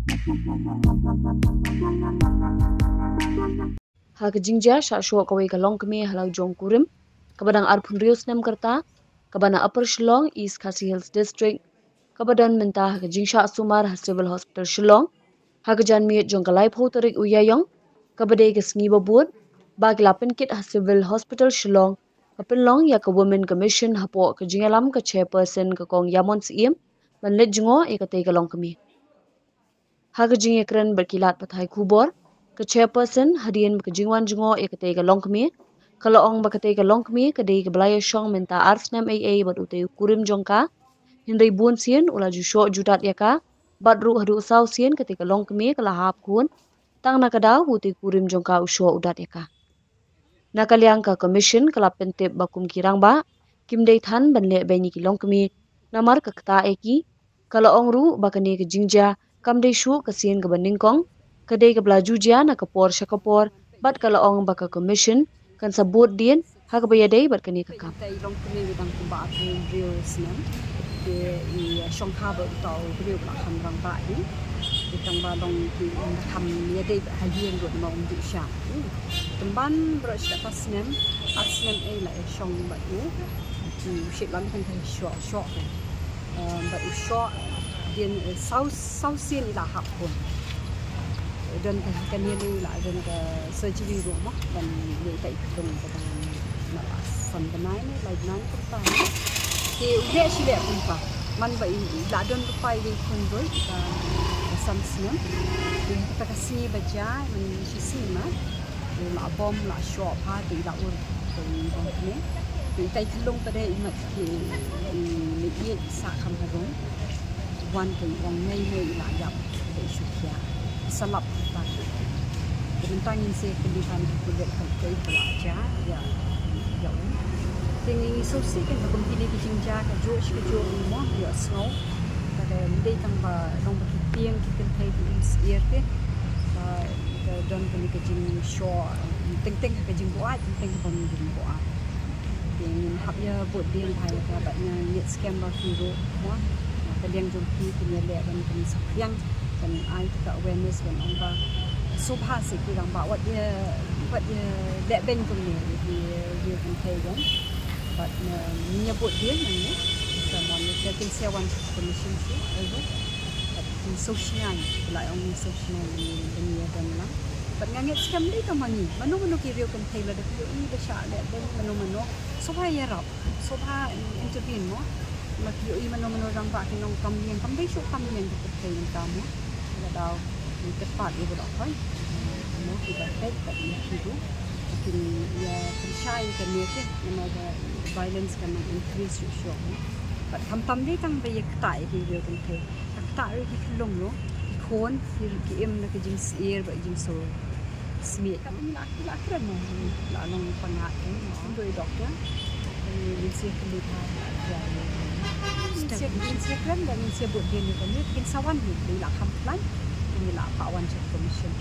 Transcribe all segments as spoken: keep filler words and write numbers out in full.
Ha ka jingjia shah shoh kawei ka longkmie ha la u jong kurim kaba dang arphew hynriew snem ka rta, kaba na Upper Shillong, East Khasi Hills District, kaba don mynta ha ka jingshah sumar ha Civil Hospital Shillong ha ka janmiet jong ka laiphew tarik u Ïaïong, kaba dei ka sngi ba bud, ba ki la pynkit ha Civil Hospital Shillong, ka pynlong ïa ka Women Commission hapoh ka jingïalam ka Chairperson ka Kong Ïamon Syiem ban leit jngoh ïa katei ka longkmie. Ha ka jingïakren bad ki lad pathai khubor, ka Chairperson, hadien ba ka jingwan jngoh ïa katei ka longkmie, ka la ong ba katei ka longkmie ka dei kaba la ïashong mynta ar snem eiei bad utei u kurim jong ka, hynrei bun sien u la ju shoh ju dat ïa ka, bad ruh haduh saw sien katei ka longkmie ka la hap khun, tang na ka daw ba utei u kurim jong ka u shoh u dat ïa ka. Na ka liang ka Commission ka la pyntip ba kum ki rangbah kim dei than ban leh beiñ ïa ki longkmie namar ka ktah ïa ki. Ka la ong ruh ba kane ka jingjia kam dei shuh ka sien kaba nyngkong, ka dei kaba la ju jia na ka por sha ka por, bad ka la ong ba ka Commission kan sa bud dien ha kaba ïadei bad kane ka kam. Tei longkmie ba dang kumba arphew hynriew snem. Te i shongkha ba uta u briew ba la kham rangbah hi. Te tang ba long ki um da kham ïadei bad ha ïing ruh namar um dih sha. Hmm. Tymban baroh shi katto snem, ar snem ei la ïashong bad u. Ki u shait lam kan ka shoh, shoh. Um, bad u shoh dien, eh, saw, saw sien i la hap khun. Don ka, kane ruh i la don ka surgery ruh mo, ban leh ïa i khlung ka dang na la san bnai ne, lai bnai ne kumta. Te u leh shi leh kumta. Man ba i, i la don ka pai dei khun ruh, ka, ka san snem. Te kata ka sngi ba jia, man shi sngi ma. Te la bom, la shoh bha, te i la ur, te i bom ne. Te i tai khlung pat de i mat, te i, i, i, i sah kham ha rung. Wan te i ong mei mei i la ïap, te i shu khia. I sa lap kumta. Te mynta ngin sa kylli bha ïa ki pulit kam kaei ba la jia ïa, ïa u. Te ngi sngewsih kein ba kum kine ki jingjia kajuh shi kajuh mo ïohsngew. Ka dei tang ba long ba ki tieng ki kynthei ki im syier te. Ba ka don kane ka jingshoh teng teng ka jingbuaid, teng teng ka bym jingbuaid. Te ngin hap ïa bud dien bha ïa ka bad nga ngeit skhem ba phi ruh mo, na ka liang jong phi phin ïaleh ban pynsaphriang ban ai kata awareness ban ong ba sngewbha seh ki rangbah wat ïa, wat ïa leh beiñ kumne ïa ki riew kynthei jong. Bad ngin ïa bud dien nangne. Ka mon ka kin sa wan commission seh, ai ruh. Bad kin sngewsynei, la ong kin sngewsynei ban ïa don lang. Bad nga ngeit skhem dei tang ma ngi, mano mano ki riew kynthei lada phi ïohi ba shah leh beiñ mano mano, sngewbha ïarap, sngewbha intervene mo. Lada phi ïohi mano mano rangbah kin ong kam liang, kam dei shuh kam liang ka pyrthei mynta mo. Lada ngi kyrpad ïa baroh khoit mo, kiba peit bad ïa ki ruh kin ïa pynshai ïa kane te, namar ba violence ka nang increase shuh shuh mo. Bad khamtam dei tang ba ïa ktah ïa ki riew kynthei. Ka ktah ruh ki khyllung ruh, ki khun, ki, ki im na ka jingsyier bad jingsngewsynei. Ka ngi la, la kren mo, la long pangad kein mo. Doi doktor. Ngin sa kylli bha. Ngin sa, ngin sa kren bad ngin sa bud dien ïa kane, kin sa wan hi, la kham khlaiñ. Ngin la phah wan sha commission.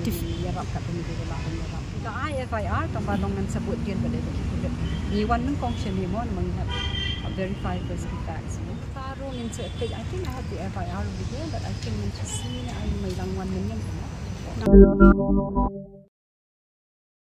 Ngin ïarap kat kane, la wan ïarap. Ka ai F I R, tang ba long ngan sa bud dien bad ïa ki pulit. Ngi wan nyngkong shane mo, namar ngi hap verify first ki facts mo. Ka ruh ngin sa, I think I have the F I R over here, but I think ngin sa sngew ne ai mai lang wan mynnin mo.